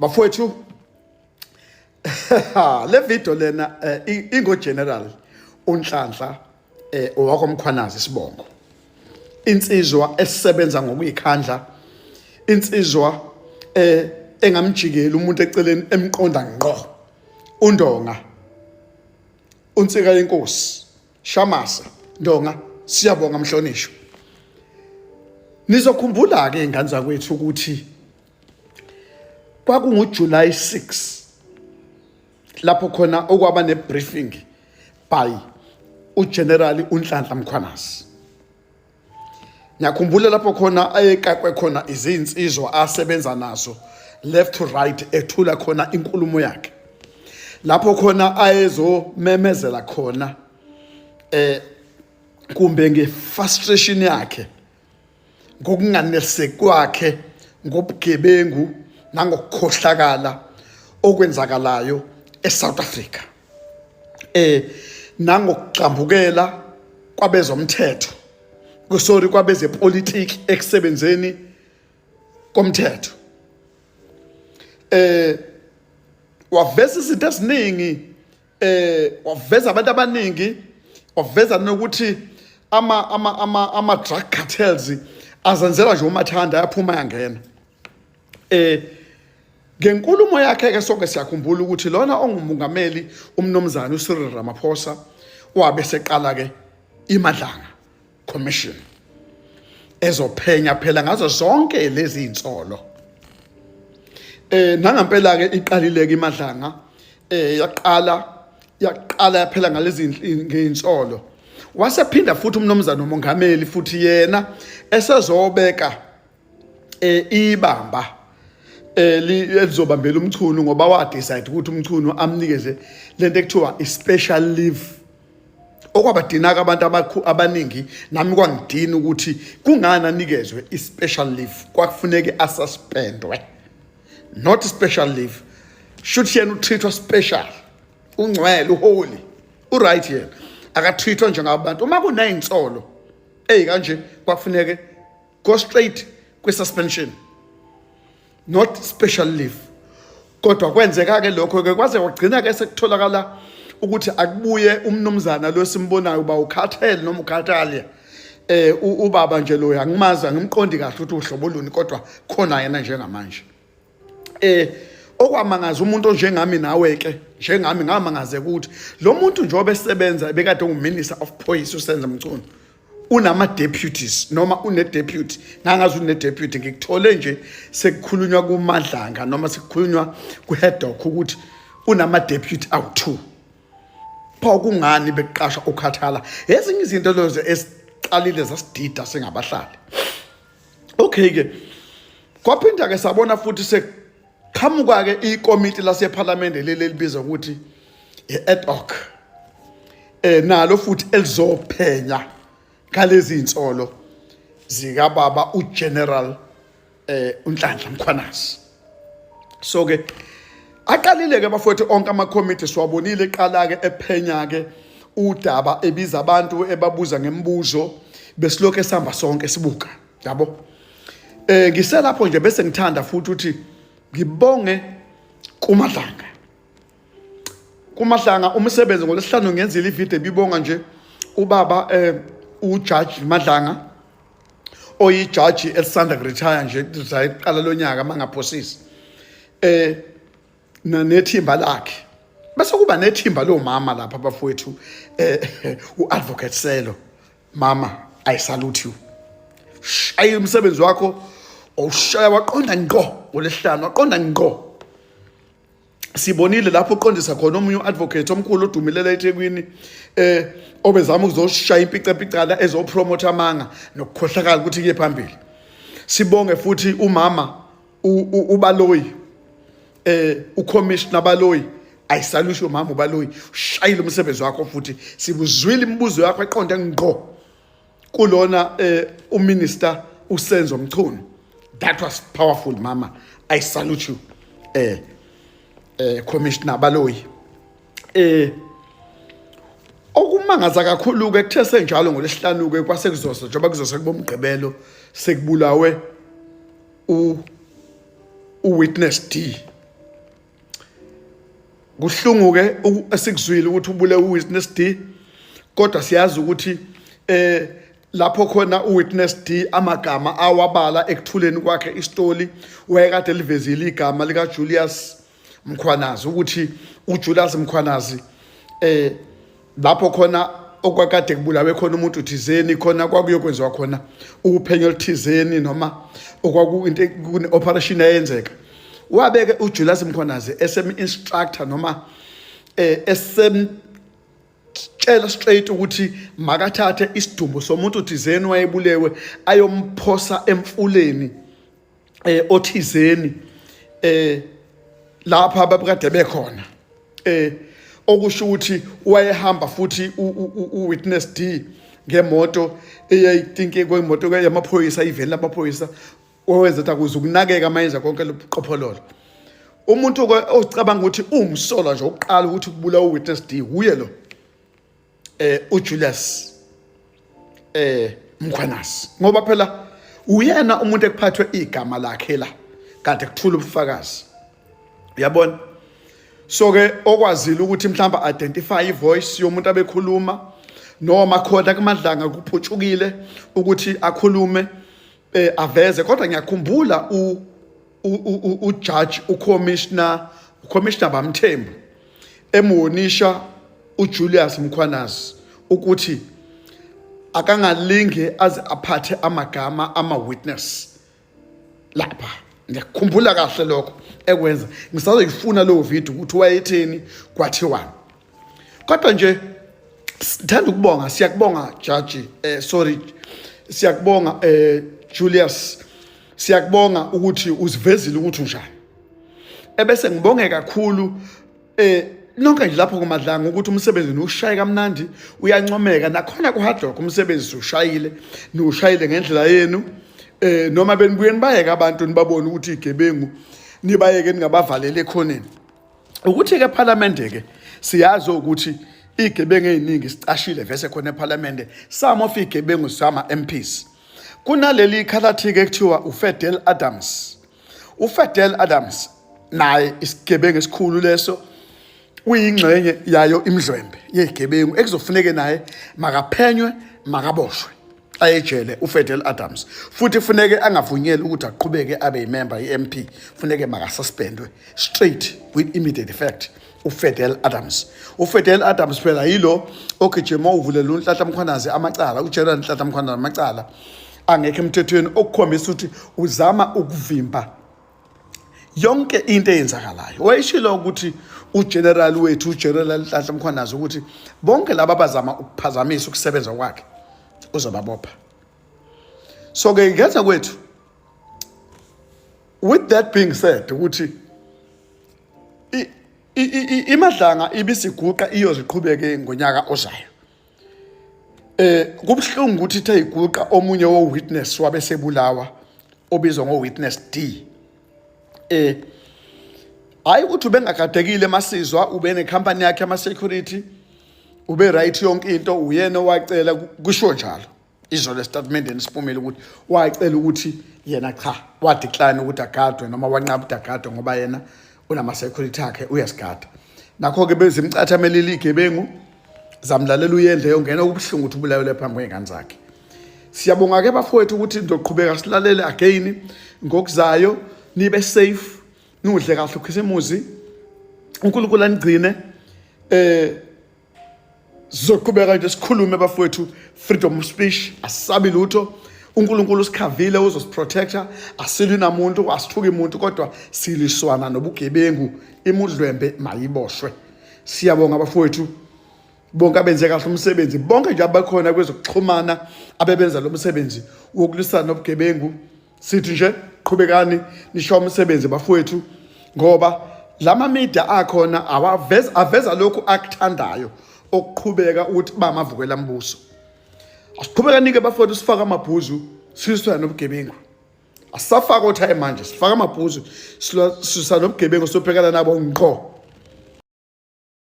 Bafowethu, le video lena ingo General uNhlanhla owakoMkhwanazi isibongo. Insizwa esebenza ngokuyikhandla, insizwa engamjikeli umuntu eceleni, emqonda ngqo. Undonga unsika yenkosi Shamase Ndonga, siyabonga mhlonishwa. Nizokhumbula ke ingane zakwethu ukuthi kwakungu July 6 lapho khona okwaba ne briefing by uGeneral uNhlanhla Mkhwanazi. Ngiyakhumbula lapho khona ayekakwe khona izinsizwa asebenza nazo left to right, ethula khona inkulumo yakhe, lapho khona ayezomemezela khona kumbe ngefrustration yakhe ngokunganeliseki kwakhe ngobugebengu nangokukhohlakala okwenzakalayo eSouth Africa, nangokugxambukela kwabezomthetho, sorry, kwabezepolitiki ekusebenzeni komthetho. Waveza izinto eziningi, waveza abantu abaningi, waveza nokuthi ama drug cartels azenzela nje umathanda, ayaphuma yangena. Ngenkulumo yakhe ke sonke siyakhumbula ukuthi lona ongumongameli umnomzana uCyril Ramaphosa wabe seqala ke iMadlanga Commission ezophenya phela ngazo zonke lezi insolo. Nangampela ke iqalile ke iMadlanga, yaqala yaphela ngalezi ngeinsolo. Wasephinda futhi umnomzana umongameli futhi yena esezobeka ibamba elizobambela uMchunu, ngoba wa decide ukuthi uMchunu amnikeze lento ekuthiwa i-special leave, okwabadinaka abantu abaningi. Nami kwangidina ukuthi kungani anikezwe i-special leave, kwakufuneke asuspendwe, not special leave. Shuthi yena utreatwa special, ungcwele, uholy, uright, yena akatreatwa njengabantu. Uma kuneyinsolo eyi kanje, kwakufuneke go straight kwi-suspension, not special leave. Kodwa kwenzeka ke lokho ke, kwaze kwagcina ke sekutholakala ukuthi akubuye umnumzana lo simbonayo uba ukhathele noma ukhathalia, ubaba nje lo angimazi, angimqondi kahle ukuthi uhlobo luni, kodwa khona yena njengamanje. Okwamangaza umuntu onjengami nawe ke njengami, ngamangaze ukuthi lo muntu njengoba esebenza, ebekade unguminister of police uSenzo Mchunu, unama deputies noma une deputy. Ngangazi une deputy, ngikuthole nje sekukhulunywa kuMadlanga noma sekukhulunywa ku-head doc ukuthi unama deputy awu2. Pho kungani bekuqasha ukhathala? Ezinye izinto lezo esiqalile zasidida singabahlali. Okay ke, kwaphinda ke sabona futhi sekuqhamuka ke ikomiti laseParliament leli elibizwa ukuthi i-ad hoc, nalo futhi elizophenya ngalezi insolo zikababa uGeneral uNhlanhla Mkhwanazi. So ke aqalile ke bafowethu onke amakomiti siwabonile eqala ke ephenya ke udaba, ebiza abantu, ebabuza ngemibuzo, besilokhu esihamba sonke sibuka, yabo. Ngiselapho nje bese ngithanda futhi ukuthi ngibonge kuMadlanga, kuMadlanga umsebenzi. Ngolesihlanu ngenzile ivideo ebibonga nje ubaba uJudge Madlanga, oyijaji elisanda kuretire nje, retire iqala lonyaka mangaphosisi, nethimba lakhe. Bese kuba nethimba lomama lapha bafowethu, uadvocate Selo. Mama, I salute you. Shaya umsebenzi wakho, awushaya waqonda ngqo ngolesihlanu, waqonda ngqo. Sibonile lapho uqondisa khona omunye u-advocate omkhulu odumilela eThekwini obezama ukuzoshaya impicapicala, ezopromote amanga nokukhohlakala ukuthi kuye phambili. Sibonge futhi umama uBaloyi, ucommissioner Baloyi. I salute umama uBaloyi, ushayile umsebenzi wakho futhi sibuzwile imibuzo yakho eqonde ngqo kulona uminister uSenzo Mchunu. That was powerful, mama. I salute you, Commissioner Baloyi. Okumangaza kakhulu ke, kuthe senjalo ngolesihlanu ke kwase kuzosa, njengoba kuzosa kubomgqibelo, sekubulawe u witness D. Kuhlungu ke esikuzwile ukuthi ubule uwitness D, kodwa siyazi ukuthi lapho khona uwitness D amagama awabala ekuthuleni kwakhe isitoli, wayekade livezile igama lika Julius Mkhwanazi, ukuthi uJulius Mkhwanazi lapho khona okwakade kubulawe khona umuntu thizeni, khona kwakuyokwenziwa khona uphenyo oluthizeni noma okwaku kune operation eyenzeka, wabeke uJulius Mkhwanazi esem instructor noma esem tshela straight ukuthi makathathe isidumbu somuntu thizeni wayebulewe ayomphosa emfuleni othizeni lapha ababekade bekhona, okusho ukuthi wayehamba futhi u-witness D ngemoto eyayitinke kwemoto yamaphoyisa, iveni lamaphoyisa, owenza ukuthi akuze ukunakeka mayenza konke lobuqophololo. Umuntu ocabanga ukuthi uwumsolwa nje oqala ukuthi kubulawa u-witness D uye lo uJulius Mkhwanazi, ngoba phela uyena umuntu ekuphathwe igama lakhe la kade kuthula ubufakazi, uyabona. So ke okwazile ukuthi mhlawumbe identify ivoice yomuntu abekhuluma noma khona kuMadlanga kuphutshukile ukuthi akhulume, aveze. Kodwa ngiyakhumbula u ujudge ucommissioner Bamthembu emwonisha uJulius Mkhwanazi ukuthi akangalinge aze aphathe amagama ama witness lapha. Ngiyakukhumbula kahle lokho ekwenza, ngisazoyifuna leyo video ukuthi wayetheni, kwathiwani. Kodwa nje sithanda ukubonga, siyakubonga judge, sorry, siyakubonga Julius, siyakubonga ukuthi usivezile ukuthi unjani. Ebese ngibonge kakhulu nonke nje lapho kuMadlanga ukuthi umsebenzi niwushaye kamnandi, uyancomeka. Nakhona ku-hard rock umsebenzi ushayile, niwushayile ngendlela yenu. Noma benibuye nibayeke abantu, nibabone ukuthi igebengu, nibayeke ningabavaleli ekhoneni. Ukuthi-ke ephalamende ke siyazi ukuthi igebengu eziningi sicashile vese khona ephalamende, some of igebengu sama MPs. Kunaleli khalathi-ke ekuthiwa uFedel Adams. UFedel Adams naye isigebengu esikhulu leso, uyingxenye yayo imidlwembe yezigebengu ekuzofuneke naye makaphenywe, makaboshwe, ayejele uFedel Adams. Futhi funeke angavunyelwa ukuthi aqhubeke abe yimember ye-MP, funeke makasuspendwe straight with immediate effect uFedel Adams. UFedel Adams phela yilo ogijima uvulela uNhlanhla Mkhwanazi amacala, uGeneral Nhlanhla Mkhwanazi amacala angekho emthethweni, okukhombisa ukuthi uzama ukuvimba yonke into eyenzakalayo. Wayeshilo ukuthi uGeneral wethu, uGeneral Nhlanhla Mkhwanazi, ukuthi bonke laba abazama ukuphazamisa ukusebenza kwakhe uzobabopha. So ke ngenza kwethu, with that being said, ukuthi iMadlanga ibisiguqa iyoziqhubeke ngonyaka ozayo. Kubhlungu ukuthi ithe iguqa omunye wo witness wabe sebulawa, obizwa ngo witness D. Hayi ukuthi ubengagadekile masizwa, ube necompany yakhe ama security, ube right yonke into, uyena owacela, kusho njalo izolo estatementeni siphumile ukuthi wacela ukuthi yena cha, wadecline ukuthi agadwe noma wanqaba ukuthi agadwe ngoba yena unama security akhe, uyasigada. Nakho-ke bezimcathamelile igebengu, zamlalela uyendle yongena. Okubuhlungu ukuthi ubulayelwe phambi kwey'ngane zakhe. Siyabonga-ke bafowethu ukuthi nizoqhubeka silalele again ngokuzayo. Nibe safe, nudle kahle ukhisimuzi, uNkulunkulu anigcine. Sizoqhubeka nje sikhulume bafowethu, freedom of speech, asisabi lutho. UNkulunkulu usikhavile, uzosiprotecta. Asilwi namuntu, asithuki umuntu, kodwa siliswana nobugebengu. Imudlwembe mayiboshwe. Siyabonga bafowethu bonke abenze kahle umsebenzi, bonke nje abakhona kwezokuxhumana abebenza lo msebenzi wokulwisana nobugebengu. Sithi nje qhubekani nisho umsebenzi bafowethu, ngoba lama media akhona awaveza, aveza lokhu akuthandayo okuqhubeka ukuthi bamavukela mbuso. Asiqhubeka nike bafowethu, sifaka amabhuzu, silwisana nobugebengu. Asisafaka othayi manje, sifaka amabhuzu, silwisana nobugebengu, sobhekana nabo ngqo.